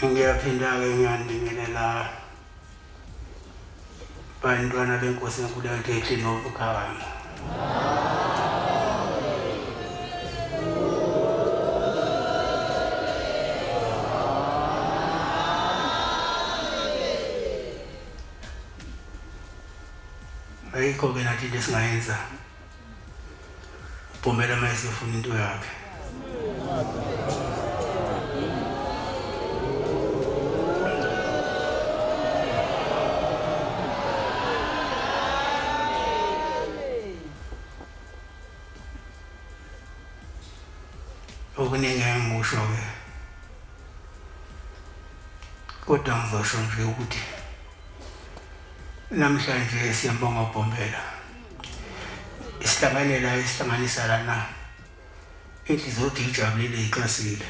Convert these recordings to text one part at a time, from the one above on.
Ngiyaphinda-ke ngiyanibingelela bantwana benkosi enkulu yakithi nobukhaya. Ayikho-ke nathi into esingayenza. Ubhomela uma esefuna into yakhe. Okuningi engikusho-ke kodwa ngizosho nje ukuthi namhlanje siyambonga uBhombela. Isihlangane la isihlanganisa lana inhliziyo yokuthi ijabulile iqasile.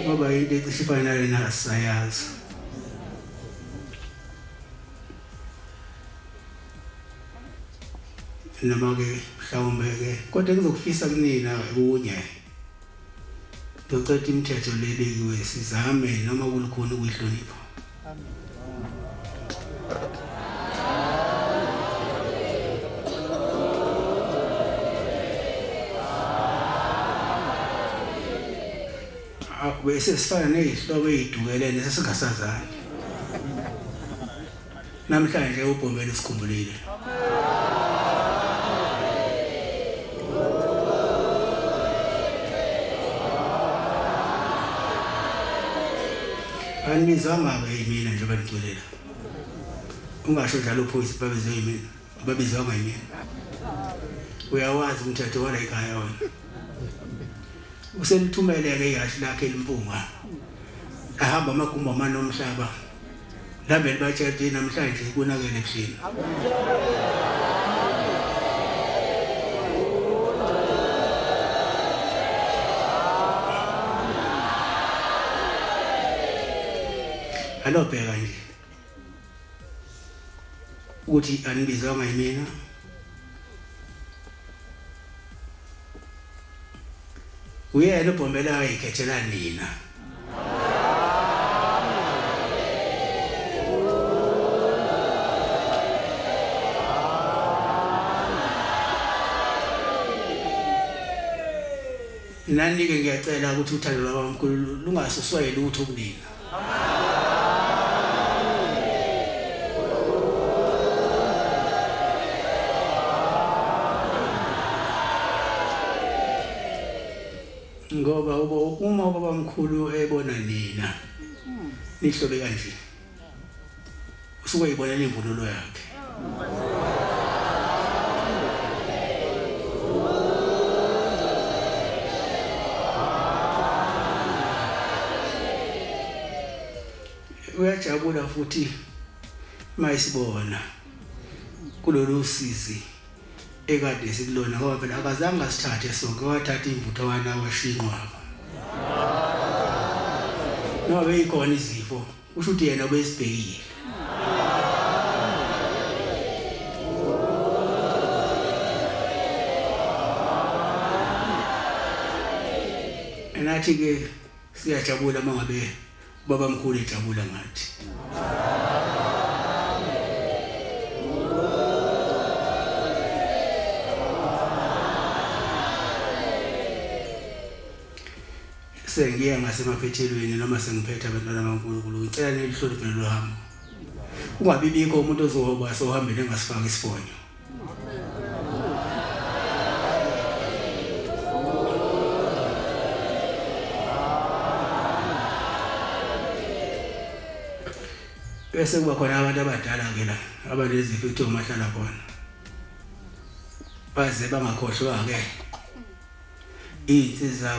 Ngoba into ecishe ifane nalena asisayazi. Noma-ke mhlawumbe-ke kodwa engizokufisa kunina kunye Ngizocela imithetho le ebekiwe sizame noma kulukhuni ukuyihlonipha. Bese sifana nezihlobo ezidukelene sesingasazani. Namhlanje uBhomela usikhumbulile. Anibizwanga-ke yimina njengoba nigcwelela. Ungasho njalo uphoyisa babizwe yimina. Ababizwanga yimina. Uyawazi umthetho wala ekhaya wena. Uselithumele-ke ihhashi lakhe elimpunga. Ahamba amagumbi amane omhlaba. Lambe libatshela ukuthi namhlanje konakele ebuhleni. Alobheka nje ukuthi anibizwanga yimina. Uyena uBhombela ayikhethela nina. Nani-ke ngiyacela ukuthi uthando lwabamkhulu lungasuswa yilutho kunina. Ngoba uma ubabamkhulu ebona nina nihlobe kanje usuke eyibonela imvunulo yakhe. Uyajabula futhi mayisibona kulolu sizi ekade sikulona ngoba phela akazange asithathe sonke wathatha imvutho wana washinqwaba noma beyikhona izifo kusho ukuthi yena ubesibhekile Nathi ke siyajabula mangabe ubaba mkhulu ejabula ngathi. Sengiya ngasemaphethelweni noma sengiphetha abantwana baNkulunkulu ngicela nilihloniphe lolu hambo. Kungabi bikho umuntu ozohoba sohambeni engasifaki isifonyo. Bese kuba khona abantu abadala ke la abanezifo ekuthiwa umahlala khona. Baze bangakhohlwa ke iy'nsiza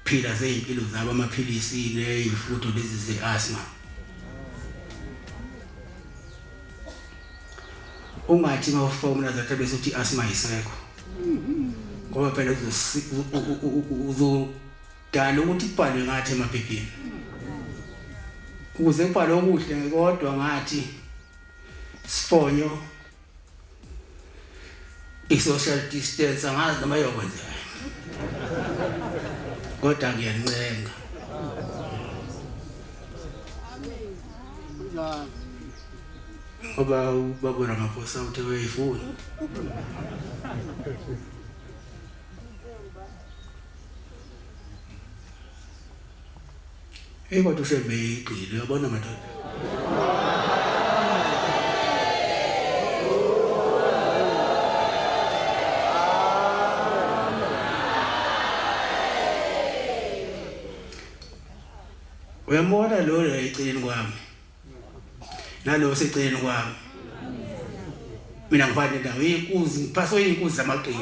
kuphila zey'mpilo zabo amaphilisi ney'fudo lezi ze-asthma. Ungathi uma ufaka umnazatha bese uthi i-asthma ayisekho ngoba phela uzodala ukuthi kubhalwe ngathi emaphepheni ukuze kubhalwe okuhle kodwa ngathi sifonyo. I-social distance angazi noma iyokwenzeka, kodwa ngiyancenga. Ngoba ubaba Ramaphosa uthe uyayifuna. Hey kodwa uShembe igqile uyabona madoda. Uyambona lo la eceleni kwami. Nalo oseceleni kwami. Mina ngifana nendawo inkunzi ngiphaswe inkunzi zamaqili.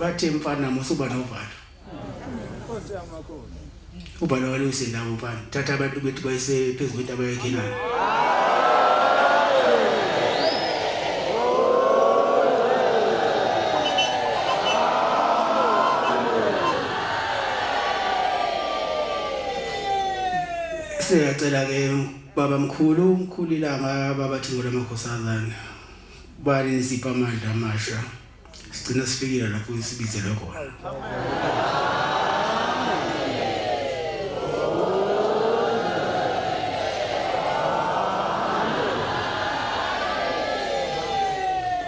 Bathi mfana musuba novalo. Ubhala waluse ndawo mfana. Thatha abantu bethu bayise phezu kwentaba yeKhenani. Siyacela ke baba mkhulu, mkhulu ilanga baba Thingolo Makhosazana. Bani nisipha amandla amasha. Sigcina sifikile lapho sibizelwe khona.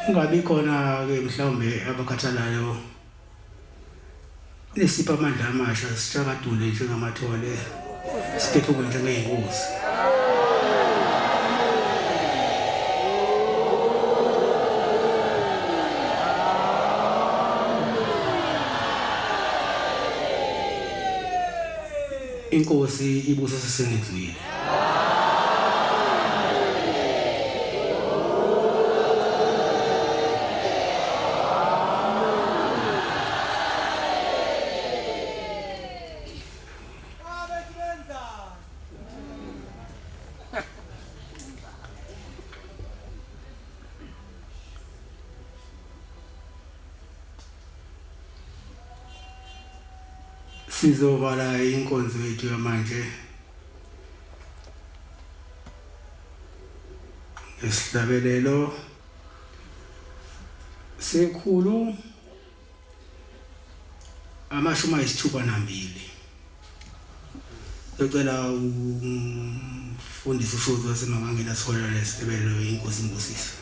Ungabi khona ke mhlawumbe abakhathalayo nisipha amandla amasha sitshakadule njengamathole siphephuke njengey'nkosi. Inkosi ibusise sengizwile. Sizovala inkonzo yethu yamanje ngesihlabelelo sekhulu 62. Ngicela umfundisi uShozi waseMangangeni asiholele lesihlabelelo, inkosi imbusise.